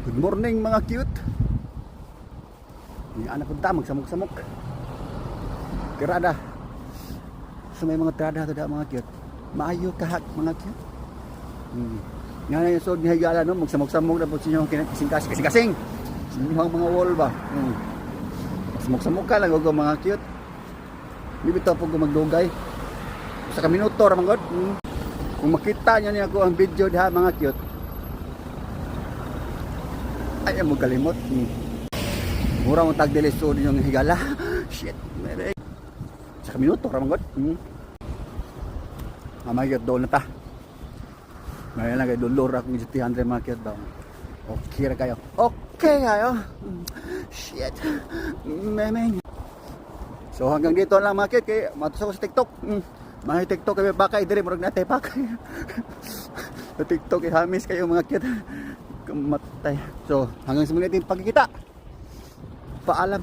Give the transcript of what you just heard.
Good morning mga cute. Yung anak punta magsamok-samok. Tirada. So may mga tirada to da mga cute. Maayo kahak mga cute. Nga na yung sod ni Higala no, magsamok-samok na po sa inyong kasing-kasing. Sa inyong mga wall ba. Samok-samok ka lang mga cute. Bibitaw po ko magdugay. Sa kaminuto ramang god. Kung makita niyo ako ang video diha mga cute. Ay mo kalimot. Mura mo tag deliso yung Higala. Shit. Mere. Sa kaminuto ramang god. Mamayot doon na ta. Ngayon lang kay dolor akong GT100 mga cute ba. Okay ra kayo. Okay kayo. Shit. Memeng. So hanggang dito lang mga cute kay matusok ko sa TikTok. Mga TikTok kami bakay dire murag natay pakay. Sa TikTok hamis kayo mga cute. Kamatay. So hanggang sa muli natin pagkikita. Paalam.